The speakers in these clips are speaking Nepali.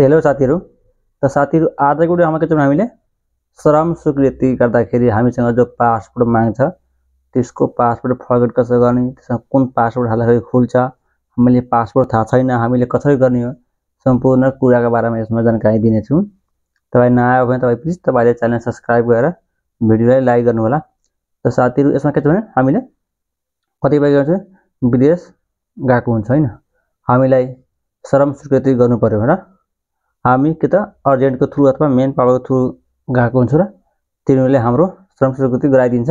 हेलो साथीहरु। त साथीहरु आजको भिडियो के छ भने हामीले श्रम स्वीकृति गर्दाखेरि हामीसँग जो पासपोर्ट माग्छ त्यसको पासपोर्ट फर्गेट कसरी गर्ने, त्यसमा कुन पासपोर्ट हाल्दाखेरि खुल्छ, हामीले पासपोर्ट थाहा छैन हामीले कसरी गर्ने हो, सम्पूर्ण कुराको बारेमा यसमा जानकारी दिने छु। तपाई नयाँ हो भने तपाई प्लिज तपाईले च्यानल सब्स्क्राइब गरेर भिडियोलाई लाइक गर्नु होला। त साथीहरु यसमा के छ भने हामीले कतिपय गर्छ विदेश गएको हुन्छ हैन, हामीलाई श्रम स्वीकृति गर्नु पर्यो र हामी के त अर्जेन्ट को थ्रु अथवा मेन पावर को थ्रु गएको हुन्छ र तिनीहरुले हाम्रो श्रम स्वीकृति गराइदिन्छ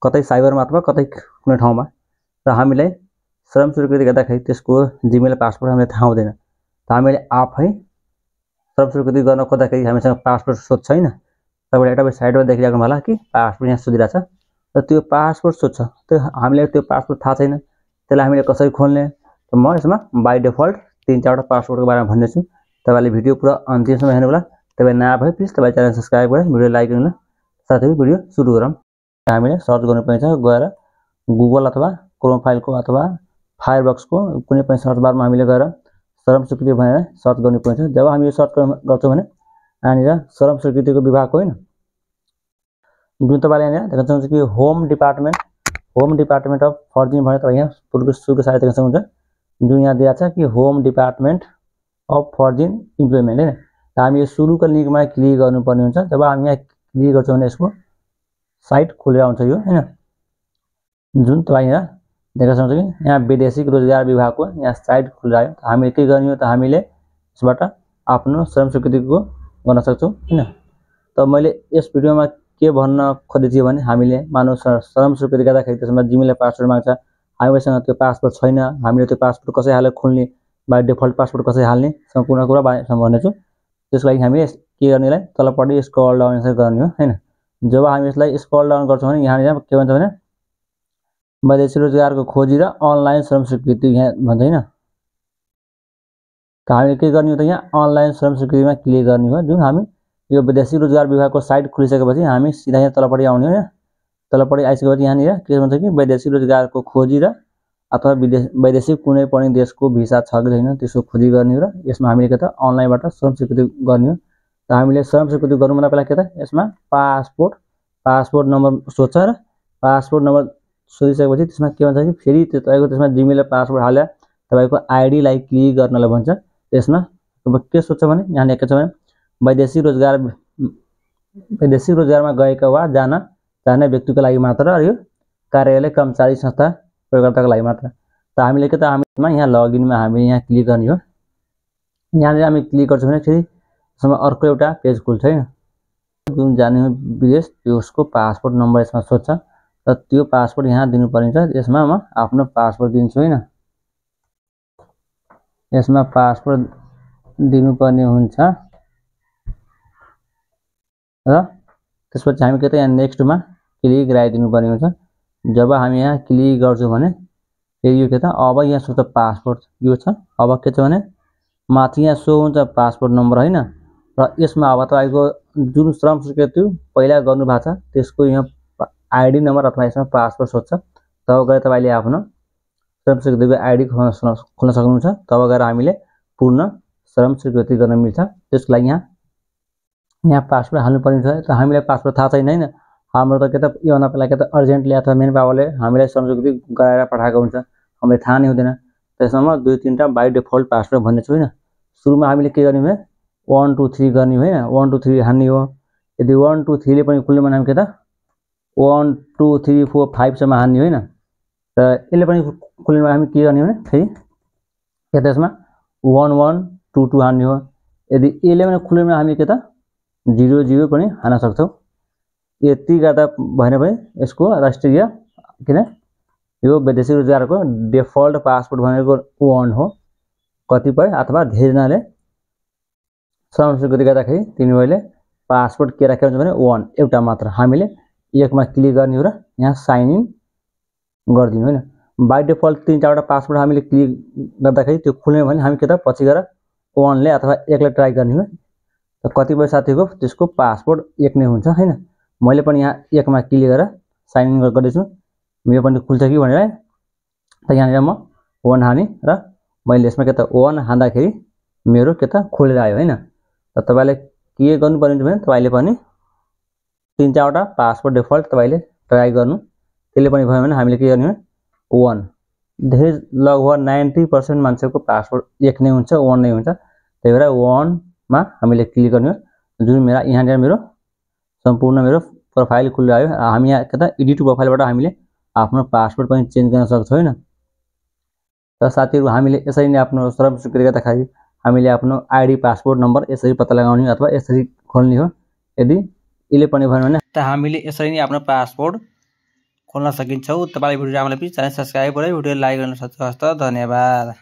कतै साइबरमा अथवा कतै कुनै ठाउँमा। र हामीलाई श्रम स्वीकृति गर्दाखेरि त्यसको जीमेल पासपोर्ट हामीले थाहा हुँदैन। त हामीले आफै श्रम स्वीकृति गर्न खोज्दाखेरि हामीसँग पासपोर्ट सोध्छ हैन, तपाईले एउटा साइडमा देखिराख्नु होला कि पासपोर्ट यहाँ सोधिरहेछ। र त्यो पासपोर्ट सोध्छ, त्यो हामीले त्यो पासपोर्ट थाहा छैन, त्यसलाई हामीले कसरी खोल्ने। त म यसमा बाइ डिफल्ट 3-4 वटा पासपोर्टको बारेमा भन्ने छु। तपाईले भिडियो पुरा अन्तिमसम्म हेर्नु होला। तपाई नयाँ भए प्लिज तपाई च्यानल सब्स्क्राइब गरेर भिडियो लाइक गर्नु होला। साथै भिडियो सुरु गरौँ। हामीले सर्च गर्नुपर्छ, गएर गुगल अथवा क्रोम फाइलको अथवा फायरबक्सको कुनै पनि सर्च बारमा हामीले गएर श्रम स्वीकृति भनेर सर्च गर्नुपर्छ। जब हामी यो सर्च गर्छौं भने यहाँनिर श्रम स्वीकृतिको विभागको हैन जुन तपाईले यहाँ देख्न सक्नुहुन्छ कि होम डिपार्टमेन्ट अफ फर्जिन भनेर तपाई यहाँ सुरुको साइड देख्न सक्नुहुन्छ, जुन यहाँ दिएको छ कि होम डिपार्टमेन्ट अफ फर्जिन इम्प्लोइमेन्ट हैन। त हामी यो सुरुको लिंकमा क्लिक गर्नुपर्ने हुन्छ। जब हामी यहाँ क्लिक गर्छौं भने यसको साइट खुलेर आउँछ यो हैन, जुन तपाई यहाँ देख्न सक्नुहुन्छ कि यहाँ विदेशिक रोजगार विभागको यहाँ साइट खुलेर आयो। हामीले के गर्ने हो त हामीले यसबाट आफ्नो श्रम स्वीकृतिको गर्न सक्छौं हैन। त मैले यस भिडियोमा के भन्न खोजेछु भने हामीले मानव श्रम स्वीकृति गर्दाखेरि त्यसमा जीमेल पासवर्ड माग्छ, हामीसँग त्यो पासपोर्ट छैन, हामीले त्यो पासपोर्ट कसरी हालेर खोल्ने, बाइ डिफल्ट पासपोर्ट कसरी हाल्ने, सम्पूर्ण कुरा बारेमा भन्नेछु। त्यसको लागि हामीले के गर्नेलाई तलपट्टि स्क्रल डाउन यसरी गर्ने हो हैन। जब हामी यसलाई स्क्रल डाउन गर्छौं भने यहाँ के भन्छ भने विदेशी रोजगारको खोजी र अनलाइन श्रम स्वीकृति यहाँ भन्छ हैन। त हामीले के गर्ने हो त यहाँ अनलाइन श्रम स्वीकृतिमा क्लिक गर्ने हो। जुन हामी यो विदेशी रोजगार विभागको साइट खुलिसकेपछि हामी सिधा यहाँ तलपट्टि आउने हो। तलपट्टि आइसकेपछि यहाँनिर के भन्छ कि विदेशी रोजगारको खोजी र अथवा वैदेशिक कुनै पनि देशको भिसा छ कि छैन त्यसको खोजी गर्ने हो। र यसमा हामीले के त अनलाइनबाट श्रम स्वीकृति गर्ने हो। त हामीले श्रम स्वीकृति गर्नु भन्दा पहिला के त यसमा पासपोर्ट नम्बर सोध्छ र पासपोर्ट नम्बर सोधिसकेपछि त्यसमा के भन्छ कि फेरि तपाईको त्यसमा जीमेल पासवर्ड हालेर तपाईको आईडी लाई क्लिक गर्नलाई भन्छ। त्यसमा के सोध्छ भने यहाँ लेखेको छ भने वैदेशिक रोजगारमा गएका वा जान चाहने व्यक्तिको लागि मात्र र यो कार्यालय कर्मचारी संस्था प्रयोगकर्ताको लागि मात्र। त हामीले के त हामीमा यहाँ लगइनमा हामी यहाँ क्लिक गर्ने हो। यहाँ हामी क्लिक गर्छौं भने फेरि यसमा अर्को एउटा पेज खुल्छ हैन, जुन जाने हो विदेश त्यसको पासपोर्ट नम्बर यसमा सोध्छ। त त्यो पासपोर्ट यहाँ दिनु पर्ने छ। यसमा म आफ्नो पासपोर्ट दिन्छु हैन, यसमा पासपोर्ट दिनुपर्ने हुन्छ। र त्यसपछि हामी के त यहाँ नेक्स्टमा क्लिक गराइदिनु पर्ने हुन्छ। जब हामी यहाँ क्लिक गर्छौं भने फेरि यो के त अब यहाँ सोध्छ पासपोर्ट यो छ। अब के छ भने माथि यहाँ सो हुन्छ पासपोर्ट नम्बर हैन। र यसमा अब तपाईको जुन श्रम स्वीकृति पहिला गर्नु भएको छ त्यसको यहाँ आईडी नम्बर अथवा यसमा पासपोर्ट सोध्छ। तब गएर तपाईले आफ्नो श्रम स्वीकृतिको आईडी खोल्न सक्नुहुन्छ। तब गएर हामीले पूर्ण श्रम स्वीकृति गर्न मिल्छ। त्यसको लागि यहाँ पासपोर्ट हाल्नु पर्ने छ। त हामीलाई पासपोर्ट थाहा छैन हैन, हाम्रो त के त यो भन्दा पहिला के त अर्जेन्टली अथवा मेन पावरले हामीलाई श्रम स्वीकृति गराएर पठाएको हुन्छ, हामीलाई थाहा नै हुँदैन। त्यसमा 2-3 टा बाइ डिफल्ट पासपोर्ट भन्ने छु हैन। सुरुमा हामीले के गर्ने भने 1 2 3 गर्ने हो हैन, 1 2 3 हान्ने हो। यदि 1 2 3 ले पनि खुल्ने भने हामी के त 1 2 3 4 5 सम्म हान्ने हो हैन। र यसले पनि खुल्ने भने हामी के गर्ने भने फेरि के त यसमा 1 1 2 2 हान्ने हो। यदि यसले पनि खुल्ने भने हामी के त 0 0 पनि हान्न सक्छौं। यति गर्दा भएन भने यसको राष्ट्रिय किन यो विदेशी रोजगारको डिफल्ट पासपोर्ट भनेको 1 हो। कतिपय अथवा धेरैजनाले श्रम स्वीकृति गर्दाखेरि तिनीहरूले पासपोर्ट के राखेको हुन्छ भने 1 एउटा मात्र। हामीले एकमा क्लिक गर्ने हो र यहाँ साइन इन गर्दिनु हैन। बाइ डिफल्ट 3-4 वटा पासपोर्ट हामीले क्लिक गर्दाखेरि त्यो खुल्ने भने हामी के त पछि गएर 1 ले अथवा 1 ले ट्राई गर्ने हो। त कतिपय साथीको त्यसको पासपोर्ट 1 नै हुन्छ हैन। मैले पनि यहाँ 1 मा क्लिक गरेर साइन इन गर्दैछु, मेरो पनि खुल्छ कि भनेर। त यहाँनिर म 1 हाने र मैले यसमा के त 1 हान्दाखेरि मेरो के त खोलेर आयो हैन। त तपाईले के गर्नुपर्ने हुन्छ भने तपाईले पनि 3-4 वटा पासवर्ड डिफल्ट तपाईले ट्राई गर्नु। त्यसले पनि भयो भने हामीले के गर्ने 1 धेरै लगभग 90% मान्छेको पासवर्ड एक नै हुन्छ 1 नै हुन्छ। त्यही भएर 1 मा हामीले क्लिक गर्ने हो। जुन यहाँ मेरो सम्पूर्ण मेरो प्रोफाइल खुलेर आयो। हामी यहाँ के त एडिट प्रोफाइलबाट हामीले आफ्नो पासवर्ड पनि चेन्ज गर्न सक्छौं हैन। त साथीहरु हामीले यसरी नै आफ्नो श्रम स्वीकृति गर्दाखेरि हामीले आफ्नो आईडी पासवर्ड नम्बर यसरी पत्ता लगाउने अथवा यसरी खोल्ने हो। यदि इले पनि भएन भने त हामीले यसरी नै आफ्नो पासवर्ड खोल्न सकिन्छौ। तपाईलाई भिडियो राम्रो लाग्यो च्यानल सब्स्क्राइब गरे भिडियो लाइक गर्न सक्नुहुन्छ। धन्यवाद।